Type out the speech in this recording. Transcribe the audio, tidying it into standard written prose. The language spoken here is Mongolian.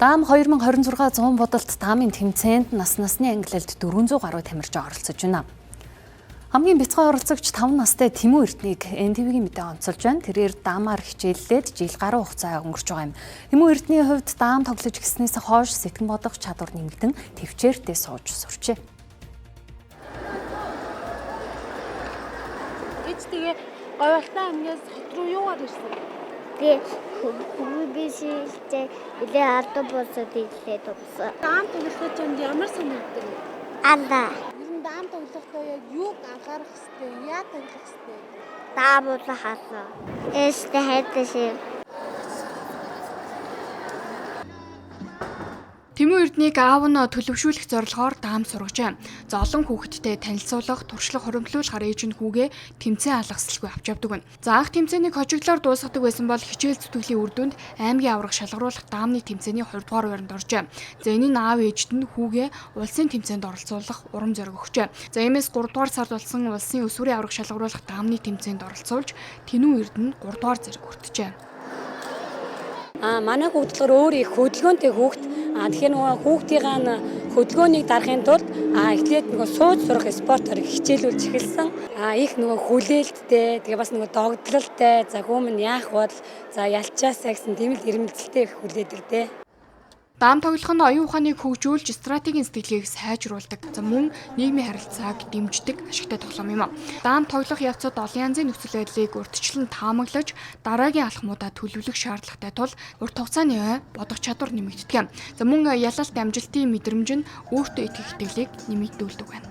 Даам 2026 100 бодолт даамын тэмцээнд нас насны ангилалд 400 гаруй тамирчин оролцож байна. Хамгийн бяцхан оролцогч 5 настай Тэмүү Эрднийг НТВ-ийн мэдээ онцолж байна. Тэрээр даамаар хичээллээд жил гаруй хугацаа өнгөрч байгаа юм. Тэмүү Эрдний хувьд даам тоглож гиснээс хойш сэтгэн бодох чадвар нэмэгдэн төвчээртэй сууж сурчээ. Эч тэгээ Говьалтай аймгаас хот руу юугаар ирсэн? Би хөвгөөсөө илээ алдан босоод илээ томсон. Даам тоглоход чамд ямар санагддаг вэ? Анда Ер нь даам тоглохдоо яг юуг анхаарах хэвтэй, яа тоглох хэвтэй? даамуулах хасан. Эстэй хайдаш. Тэмүү Эрднийг аав нь төлөвшүүлэх зорилгоор даам сургажээ. За олон хүүхэдтэй танилцуулах, туршлага хуримтлуулахар ээж нь хүүгээ тэмцээн алгасалгүй авч явдаг байна. За анх тэмцээнийг хожигдлоор дуусгадаг байсан бол хичээл зүтгэлийн үр дүнд аймгийн аварга шалгаруулах даамны тэмцээний 2 дугаар байранд оржээ. За энэ нь аав ээжд нь хүүгээ улсын тэмцээнд оролцуулах урам зориг өгчээ. За иймээс 3 дугаар сард болсон улсын өсвөрийн аварга шалгаруулах даамны тэмцээнд оролцуулж Тэнүү Эрдэнэ 3 дугаар зэрэг хүртжээ. Манай хүүхд болохоор өөр их хөдөлгөөнтэй хүүхд. Тэгэхээр нөгөө хүүхдийнхаа хөдөлгөөнийг дарахын тулд эхлээд нөгөө сууж сурах спортоор хичээлүүлж эхэлсэн. Их нөгөө хүлээлттэй, тэгээ бас нөгөө догдлолтой. За хүмүүн яах бол за ялчаасаа гэсэн тийм л ирмэлзэлтэй их хүлээдэг дээ. Даам тоглох нь оюун ухааныг хөгжүүлж стратегийн сэтгэлгээг сайжруулдаг. За мөн нийгмийн харилцааг дэмждэг ашигтай тоглоом юм. Даам тоглох явцад олон янзын нөхцөл байдлыг урьдчилан таамаглаж дараагийн алхмуудаа төлөвлөх шаардлагатай тул урт хугацааны ой бодох чадвар нэмэгддэг. За мөн ялалт амжилтын мэдрэмж нь өөртөө итгэх итгэлийг нэмэгдүүлдэг байна.